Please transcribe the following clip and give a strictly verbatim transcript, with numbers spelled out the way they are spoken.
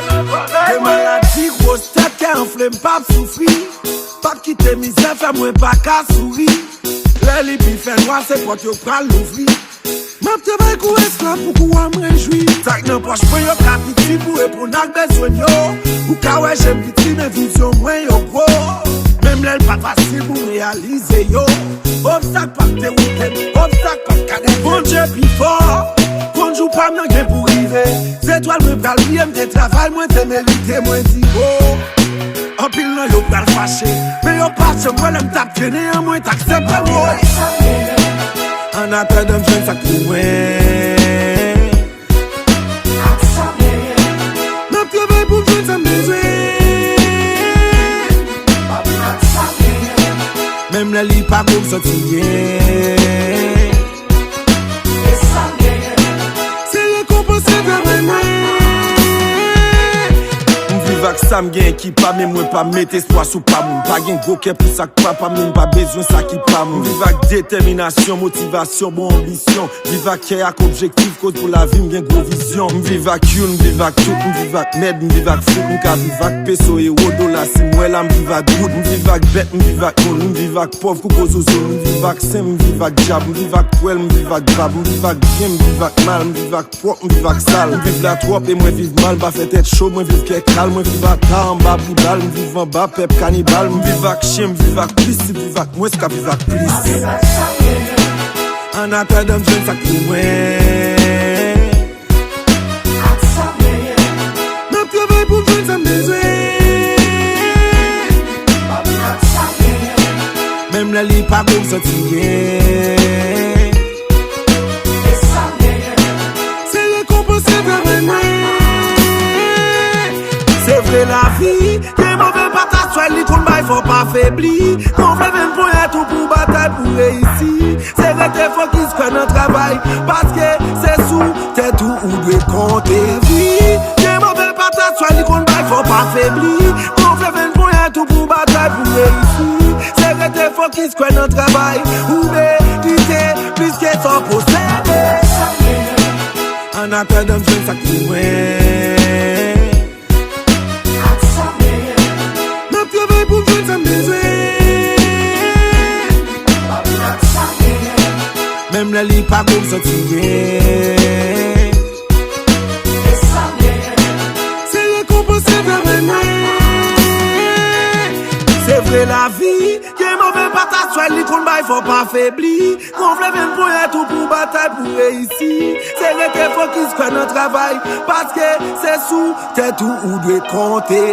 Gen maladi gwo tèt, kè anfle, m p ap soufri. P ap kite mizè fè mwen pa ka souri. Lè li pi fè nwa, se pòt yo pral louvri. M ap travay kou esklav pou kou a mwen jwi. Sa k nan pòch mwen yo ka piti pou reponn ak bezwen yo. Ou ka wè je m piti, men vizyon mwen yo gwo. Menm lè l pa fasil pou m reyalize yo. Obstak p ap dewoute m, obstak p ap kale. Bondye pi fò. Konn jou pa m nan gen pou rive. Zetwal mwen pral briye, m te travay, mwen te merite, mwen di, oh. Anpil nan yo pral fache, men yo pa janm wè lè m t ap trennen an, mwen t aksepte, woy. An atandan m jwenn sa k pou mwen. M ap travay pou m jwenn sa m bezwen. Menm lè li pa gwo, m santi byen. Se rekonpanse travay mwen. M viv ak sa m gen ki pa m, men mwen pa met espwa sou pa m. M pa gen gwo kè pou sa k pa pa m, men m pa bezwen sa ki pa m. M viv ak detèminasyon, motivasyon, bon anbisyon. Viv ak kè ak objektif, koz pou lavi m gen gwo vizyon. M viv ak youn, m viv ak tout, m viv ak mèd, m viv ak fout. M ka viv ak peso, ewo, dola, si m wè la, m viv ak goud. M viv ak bèt, m viv ak moun, m viv ak pòv kou gwo zouzoun. M viv ak sen, m viv ak dyab, m viv ak pwèl, m viv ak bab, m viv ak byen, m viv ak mal, m viv ak pwòp, m viv ak sal. M viv la twòp e mwen viv mal, m pa fè tèt cho, mwen viv kè kal, mwen viv ata anba boudal, m viv anba pèp kanibal, m viv ak chen, m viv ak plis, m viv ak mwens k ap viv ak plis. An atandan m jwenn sa k pou mwen. M ap travay pou m jwenn sa m bezwen. Menm lè li pa gwo, m santi byen. Se rekonpanse travay mwen. Se vre lavi, gen move pataswèl, li konn bay fò pa febli. Gonfle venn ponyèt ou pou batay pou reyisi. Se rete fokis, kwè nan travay, paske se sou tèt ou ou dwe konte. Vi, gen move pataswèl, li konn bay fò pa febli. Gonfle venn ponyèt ou pou batay pou reyisi. Se rete fokis, kwè nan travay, ou merite plis ke sa w posede. An atandan m jwenn sa k pou mwen. M ap travay pou m jwenn sa m bezwen. Menm lè li pa gwo, m santi byen. Se rekonpanse travay mwen. Se vre lavi, gen move pataswèl, li konn bay fò pa febli. Gonfle venn ponyèt ou pou batay pou reyisi. Se rete fokis, kwè nan travay, paske se sou tèt ou ou dwe konte.